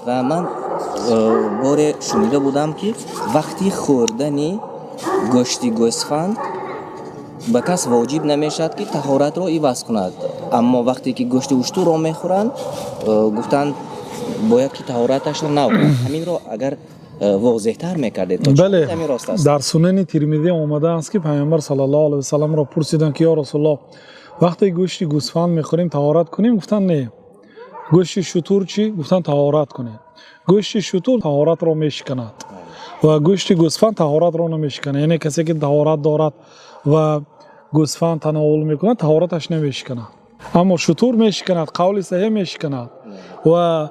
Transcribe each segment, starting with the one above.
Ва ман боре шунида будам, ки вақти хӯрдани гӯшти гӯсфанд ба кас воҷиб намешавад, ки таҳоратро иваз кунад, аммо вақте ки гӯшти уштурро мехӯранд, гуфтанд, бояд ки таҳораташро нав кунад. Ҳаминро агар возеҳтар мекардед, то чӣ Бале. ҳамин рост аст? Дар Сунани Тирмизӣ омадааст, ки Паёмбар саллаллоҳу алайҳи васалламро пурсиданд, ки: «Ё Расулуллоҳ, вақте гӯшти гӯсфанд мехӯрем, таҳорат кунем?» Гуфтанд: «Не». Гӯшти шутур чӣ? Гуфтанд: «Таҳорат кунем». Гӯшти шутур таҳоратро мешиканад ва гӯшти гӯсфанд таҳоратро намешиканад. Яъне касе ки таҳорат дорад ва гӯсфанд тановул мекунад, таҳораташ намешиканад, аммо шутур мешиканад. Қавли саҳеҳ, мешиканад. Ва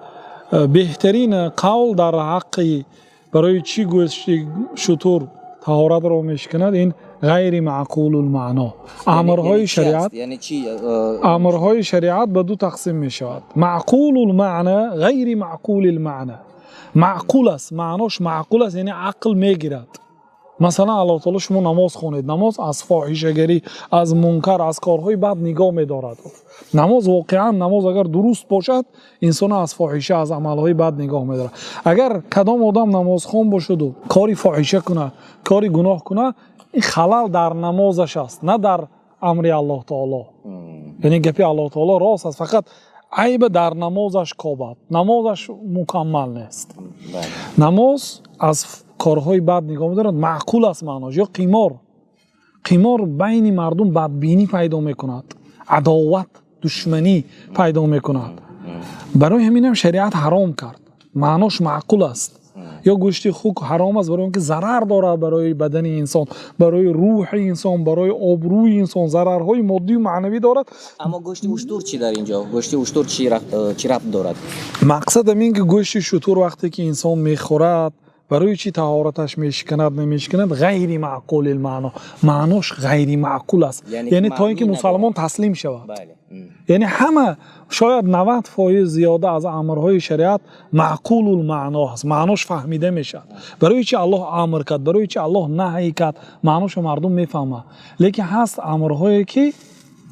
беҳтарин қавл дар ҳаққи барои чӣ гӯшти шутур таҳоратро мешиканад, ин ғайри маъқулулмаъно амрҳои Яъне чӣ шариат. Аст? Яъне чӣ? Амрҳои шариат ба ду тақсим мешавад: маъқулулмаъна, ғайри маъқулилмаъна. Маъқул аст, маънош маъқул аст, яъне ақл мегирад. Масалан, Аллоҳ таоло: «Шумо намоз хонед, намоз аз фоҳишагарӣ, аз мункар, аз корҳои бад нигоҳ медорад». Намоз воқеан, намоз агар дуруст бошад, инсонро аз фоҳиша, аз амалҳои бад нигоҳ медорад. Агар кадом одам намозхон бошаду кори фоҳиша кунад, кори гуноҳ кунад, ин халал дар намозаш аст, на дар амри Аллоҳ таоло. Яъне гапи Аллоҳ таоло рост аст, фақат айба дар намозаш кобад, намозаш мукаммал нест. Намоз аз корҳои бад нигоҳ медорад, маъқул аст маънош. Ё қимор. Қимор байни мардум бадбинӣ пайдо мекунад, адоват, душманӣ пайдо мекунад. Барои ҳаминам шариат ҳаром кард, маънош маъқул аст. Ё гӯшти хук ҳаром аст, барои он ки зарар дорад барои бадани инсон, барои рӯҳи инсон, барои обрӯи инсон, зарарҳои моддию маънавӣ дорад. Аммо гӯшти уштур чӣ дар инҷо? Гӯшти уштур чӣ рабт дорад? Мақсад ҳамин, ки гӯшти шутур вақте ки инсон мехӯрад, барои чӣ таҳораташ мешиканад, намешиканад? Ғайри маъқулилмаъно, маънош ғайри маъқул аст. Яъне яъне то ин ки маънӣ мусалмон надорад. Таслим шавад. Бале. Яъне ҳама, шояд 90% зиёда аз амрҳои шариат маъқулулмаъно аст, маънош фаҳмида мешавад. Барои чи Аллоҳ амр кард, барои чи Аллоҳ наҳй кард, маъношо мардум мефаҳмад. Лекин ҳаст амрҳое, ки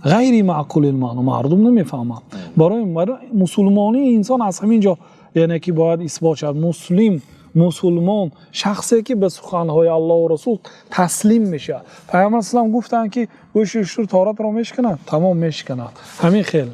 ғайри маъқулилмаъно, мардум намефаҳманд. Барои мусулмонии инсон аз ҳамин ҷо, яъне ки бояд исбот шавад. Муслим, мусулмон шахсе, ки ба суханҳои Аллоҳу Расул таслим мешавад. Пайғамбар салам гуфтанд, ки гӯшти шутур таҳоратро мешиканад, тамом, мешиканад. Ҳамин хел.